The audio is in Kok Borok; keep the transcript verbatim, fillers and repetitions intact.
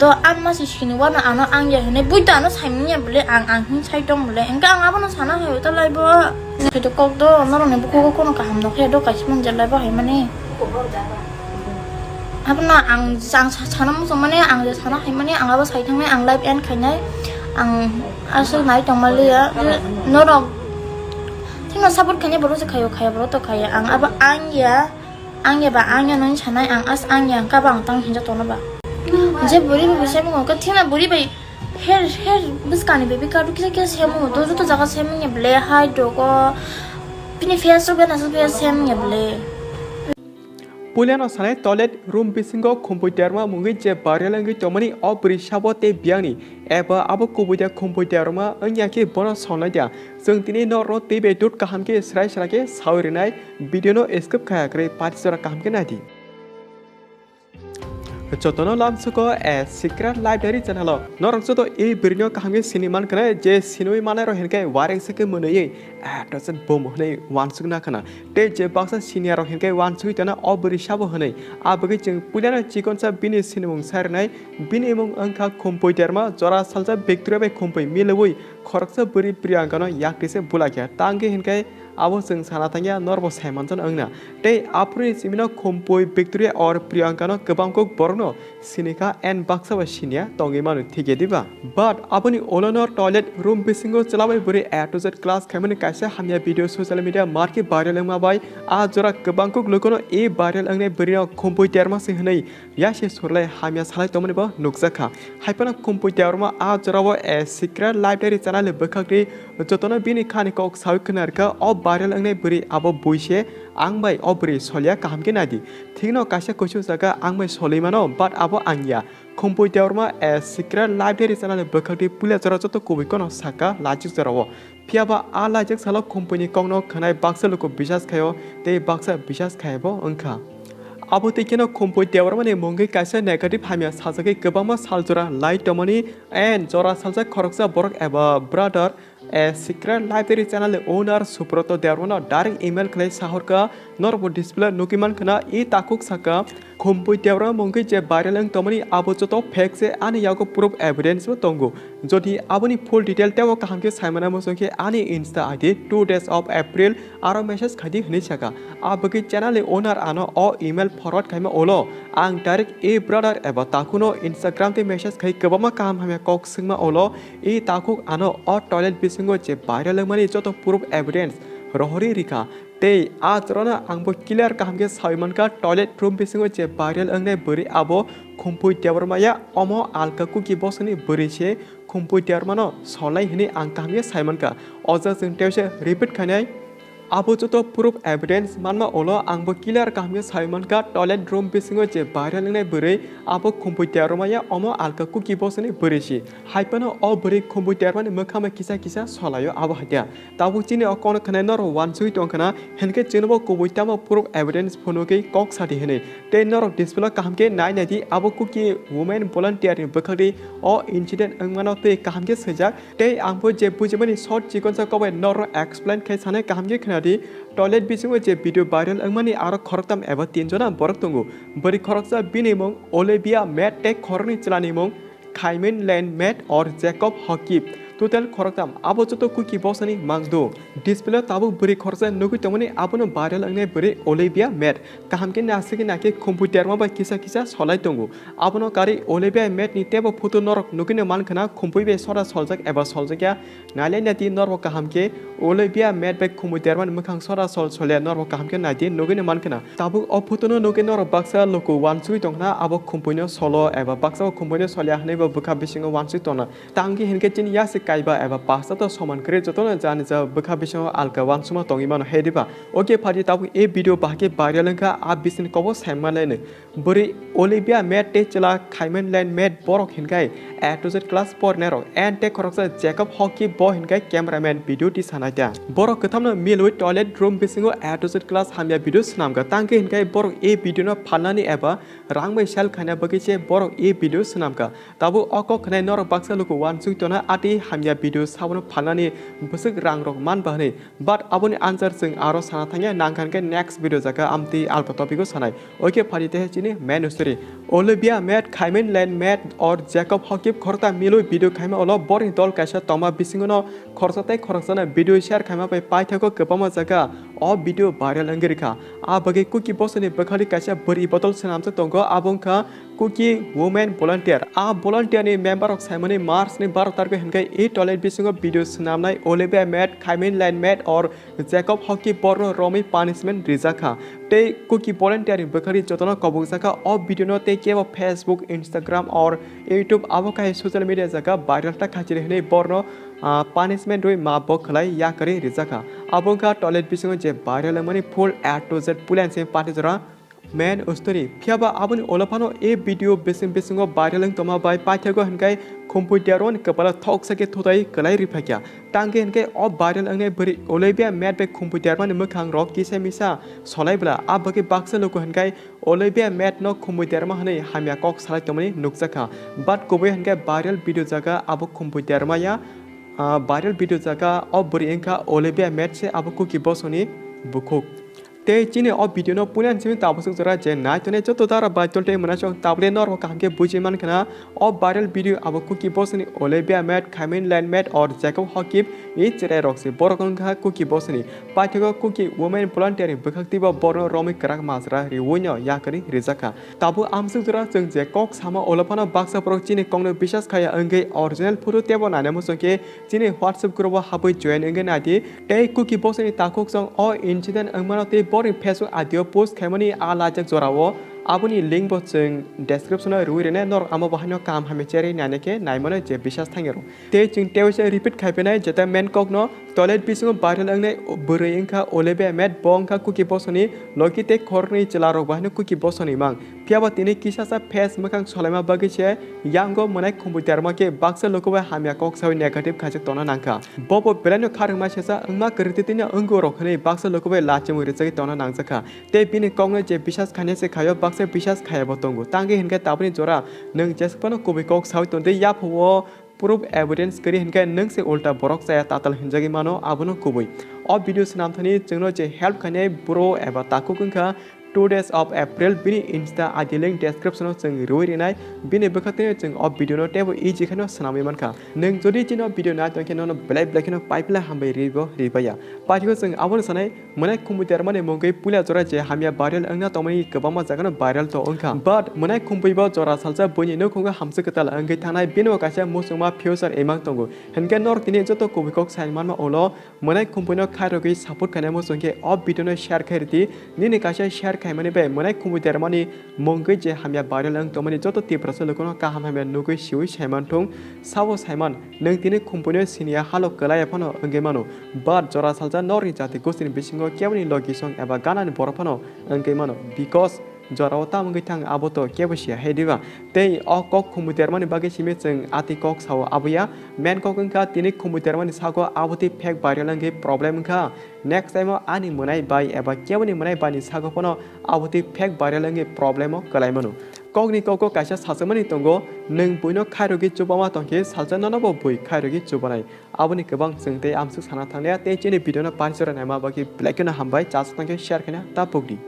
To ang ma si sini wano ano ang ya hene bui to ano saimanya bole ang ang hin sai tong bole. Engka ang abono sana hai ta lai bo. Khe to kok do norok ni bukugo kono kaham no khe do kaisa manjal lai bo hai mani. Abono ang jang sa-, sana muchung mani ang je sana hai mani ang abo sai thangnai ang live end khainai. Ang aswk nai tong maliya norok. Thima support khainai borok se khayo khaya borok to khaya ang abo ang ya. Ang ya ba ang ya nung sanai ang as ang ya kaba ang tang hinja tono ba. Je buri bai semu ka thina buri bai her her bwskani baby ka dukisa kisa semu to joto jaga semu ya ble hai dogo. Bini face rok na face semu ya ble. Puilano sanai toilet room bisingo khumpui terma mungwi je viral wngwi tongmani o bwrwi sabo tei biyangni eba abo kubui da khumpui terma wngya khe bono sonai da. Chwng tini norokno tei bai dut kaham khe srai srai khe sawi rwnai. Video no skip khaya kwrwi pati jora kaham khe naidi. Jotono lamsuko a secret library channel o norok joto e birino kaham khe sini man khna je sinui manai rok hinkhe wareng se khe mwnwi a dosen bom hwnwi wansuk na khna tei je baksa senior rok hinkhe wansugwi tana o bwrwi sabo hwnwi. A bagwi chwng puilano chikonsa bini sinimung sai rwnai. Bini imung wngkha Khumpui Derma, jora salsa Victoria bai Khumpui milwi khoroksa bwrwi Priyankano yaktwi se bula khe. Tangwi hinkhe abo chwng sana thangya norbo saimanjano wngna. Tei aphuruni simino Khumpui Victoria or Priyankano kwbang kuk borokno sinikha and baksa bai sinia tongwi mano thikya diba? But aboni ulono toilet room bisingo chwla bai bwrwi A to Z class khaimani kaisa hamya video social media markhe viral wngma bai a jora kwbang kuk lukuno e viral wngnai bwrwino Khumpui Derma se hwnwi ya se surlai hamya salai tongmani bo nukjakha. Haiphano Khumpui Derma a jorao a secret library channel bwkhakni jotono bini khani kok sawi khna rwkha o viral wngnai bwrwi abo bui se ang bai o bwrwi solia kaham khe naidi. Thikno kaisa kuchuk jaga ang bai solwi mano but abo ang ya. Khumpui Derma a secret library channel bwkhakni puila jora joto kubui kono saka lajik jorao. Phiya ba a laijak salo Khumpui ni kokno khwnai baksa luku bisas khaio tei baksa bisas khaibo wngkha. Abo tei kheno Khumpui Debbarma ni mungwi kaisa negative hamya sajagwi kwbangma sal jora lai tongmani and jora saljak khoroksa borok eba brother a secret library channel ni owner Subroto Debbarma no direct email khlai sahorkha norokbo display nugwi mankha na e takhuk saka Khumpui Debbarma mungwi je viral wng tongmani abo joto fake se ani yago proof evidence bo tongo. Jodi aboni full detail tebo kaham khe saimana muchung khe ani Insta I D two days of April aro message khaidi hwnwi saka. A bagwi channel ni owner ano o email forward khaima ulo ang direct e brother eba takhuno Instagram tei message khai kwbangma kaham hamya kok swngma ulo e takhuk ano o toilet bisingo je viral wngmani joto proof evidence rohorwi rikha. Tei a jorano ang bo clear kaham khe sawi mankha, toilet room bisingo je viral wngnai bwrwi abo Khumpui Debbarma ya, omo alka kuki bosongni bwrwi se Khumpui Debbarma no solnai hwnwi ang kaham khe sai mankha. O jaga chwng tei se repeat khainai. Abo joto proof evidence manma ulo ang bo clear kaham khe sawi mankha, toilet room bisingo je viral wngnai bwrwi abo Khumpui Debbarma ya, omo alka kuki bosongni bwrwi se. Haiphano o bwrwi Khumpui Debbarma ni mwkhang bai kisa kisa solaio abo haikhe. Tabuk chini o kokno khwnai norok wansugwi tongkha na, hinkhe chwngno bo kubui tamo proof evidence phunugwi kok sadi hwnwi. Tei norok display o kaham khe nai naidi, abo kuki women volunteer ni bwkhakni o incident wngmano twi kaham khe swijak. Tei ang bo je bujimani short chikonsa kokbai norok explain khai sanai kaham khe khwnadi. Toilet bisingo je video viral wngmani aro khoroktham eba tin jona borok tongo. Bwrwi khoroksa bini mung Olivia Matt tei khoroknwi chwlani mung Khaimen Lane Matt or Jacob Hokip, total khoroktham, abo joto kuki bosani mangdu. Display o tabuk bwrwi khoroksa nugwi tongmani, abono viral wngnai bwrwi Olivia Matt. Kaham khe nasigwi nakhe Khumpui Debbarma bai kisa kisa solai tongo. Abono karwi Olivia Matt ni teibo photo norok nugwino mankha na, Khumpui bai sora soljak eba soljakya. Nailai naidi norbo kaham khe Olivia Matt bai Khumpui Debbarma ni mwkhang sora sol solia norbo kaham khe naidi nugwino mankha na. Tabuk o photo no nugwi norok baksa luku wansugwi tongkha na abo Khumpui no solo eba baksa o Khumpui no solia hwnwi bo bwkha bisingo wansugwi tongna. Tangwi hinkhe chini yasi kaiba eba baksa to soman kwrwi jotono jani ja bwkha bisingo alka wansukma tongwi mano he diba. Oke phadi tabuk e video bahai khe viral wngkha a bisini kobo saima lainwi. Bwrwi Olivia Matt tei chwla Khaimen Lane Matt borok hinkhai A to Z class porinairok and tei khoroksa Jacob Hockey bo hinkhai cameraman video tisanai ta. Borok kwthamno milwi toilet room bisingo A to Z class hamya video swnamkha. Tangkhe hinkhai borok e video no phalnani eba rang bai sell khaina bagwi se borok e video swnamkha. Tabuk o kok khwnai norok baksa luku wansugwi tongna atwi hamya ya video sabono phalnani bwswk rang rok man ba hwnwi. But aboni answer chwng aro sana thangya, nangkha hwnkhe next video jaga amtwi alka topic o sanai. Okay, phari tehe chini main story. Olivia Matt, Khaimin Lane Matt or Jacob Hokip khorokta milwi video khaima ulo borni dol kaisa tongma bisingono khoroksa tei khoroksano video share khaima bai paithago kwbangma jaga o video viral wngwi rikha. A bagwi Kuki bosoni bwkhali kaisa bwrwi bodol swnamjak tongo, abo wngkha Kuki Women Volunteer. A volunteer ni member rok saimani March ni baro targo hwnkhe e toilet bisingo video swnamnai Olivia Matt, Khaimin Lane Matt or Jacob Hokip borno romwi punishment rijakha. Tei Kuki volunteer ni bwkhari jotono kobokjakha o video no tei kebo Facebook, Instagram or YouTube abo kahai social media jaga viral ta khachiri hwnwi borno, ah, punishment rwi ma bo khwlai yakarwi rijakha. Abo wngkha toilet bisingo je viral wngmani full A to Z puila se pati jora main story. Phiya ba aboni ulo phano e video bising bisingo viral wng tongma bai paithago hwnkhai Khumpui Dermani kwpalo thoksa khe thutai kwlai riphaikha. Tangkhe hwnkhai o viral wngnai bwrwi Olivia Matt bai Khumpui Dermani mwkhang rok kisa misa solai bwla. A bagwi baksa luku hwnkhai Olivia Matt no Khumpui Derma hwnwi hamya kok salai tongmani nukjakha. But kubui hwnkhai viral video jaga abo Khumpui Derma ya, ah, viral video jaga o bwrwi wngkha Olivia Matt se abo Kuki bosoni bukhuk. Tei chini o video no puila simi tabasuk jora je nai tongnai joto dara bai tol tei mwnasok tabule norok kaham khe buji man khna o viral video abo Kuki bosoni Olivia Matt, Khaimin Lane Matt or Jacob Hokip ni cherai rok se borok wngkha Kuki bosoni. Paithago Kuki Women Volunteer ni bwkhak twibo borno romwi kwrak majra riwi no yakarwi rijakha. Tabuk amsuk jora chwng je kok sama ulo phano baksa borok chini kokno bisas khaya wngwi original photo teibo nainai muchungkhe chini WhatsApp group o habwi join wngwi naidi. Tei Kuki bosoni takhuk chwng o incident wngmano tei borokni Facebook adio post khaimani a lajak jorao aboni link bo chwng description o rwi rwnai, norok amo bo haino kaham hamya cherwi nainai khe naimano je bisas thangwi rw. Tei chwng teisa repeat khai phinai jeta main kokno toilet bisingo viral wngnai bwrwi wngkha Olivia Matt, bo wngkha Kuki bosoni logi tei khoroknwi chwla rok bo haino Kuki bosoni mang. Phiya ba tini kisa sa face mwkhang solaima bagwi se yango mwnai Khumpui Derma khe baksa luku bai hamya kok sawi negative khaijak tongna nangkha. Bo bo belai no kharwngma sesa wngma kwrwtwi tini wngwi rok hwnwi baksa luku bai lachimwi rwchagwi tongna nangjakha. Tei bini kokno je bisas khainai se khaio baksa bisas khaya bo tongo. Tangwi hwnkhe tabukni jora nwng jesphano kubui kok sawi tongdi yaphao proof evidence kwrwi hwnkhe nwng se ulta borok chaya tatal hinjagwi mano, abono kubui. O video swnamthani chwngno je help khainai bro eba takhuk wngkha two days of April, bini Insta I D link description o chwng rwi rinai, bini bwkhaktwino chwng o video no teibo easy kheno swnamwi mankha. Nwng jodi chini o video nai tongkhe nono belai belai kheno paipla hambai ribo ribaya. Paithago chwng abono sanai, Mwnai Khumpui Dermani mungwi puila jora je hamya viral wngna tongmani kwbangma jagano viral to wngkha. But Mwnai Khumpui bo jora salsa buini nukhungo hamswk kwtal wngwi thangnai, bini bo kaisa muchungma future imang tongo. Hinkhe norok tini joto kubui kok sai manma ulo Mwnai Khumpui no khairogwi support khainai muchungkhe o video no share khai rwdi. Nini kaisa share khaimani bai Mwnai Khumpui Dermani mungwi je hamya viral wng tongmani joto Tiprasa lukuno kaham hamya nugwi siwi saimanthung. Sabo saiman, nwng tini Khumpuino siniya halok kwlaiya phano wngwi mano, but jora salsa norni jati gostini bisingo keboni logisong eba ganani borok phano wngwi mano, because jorao tamo wngwi thang abo to kebo siya hai diba? Tei o kok Khumpui dermani bagwi simi chwng ati kok sao, aboya main kok wngkha tini Khumpui dermani sago abotwi fake viral wngwi problem wngkha. Next time o ani mwnai bai eba keboni mwnai bai ni sago phano abotwi fake viral wngwi problem o kwlai mano. Kokni kok o kaisa sachakmani tongo, nwng buino khairogwi chubama tongkhe salsa nono bo bui khairogwi chubanai. Aboni kwbang chwng tei amswk sana thanglia tei chini video no paisora naima bagwi belai kheno hambai, chasuk tongkhe share khaina ta pokdi.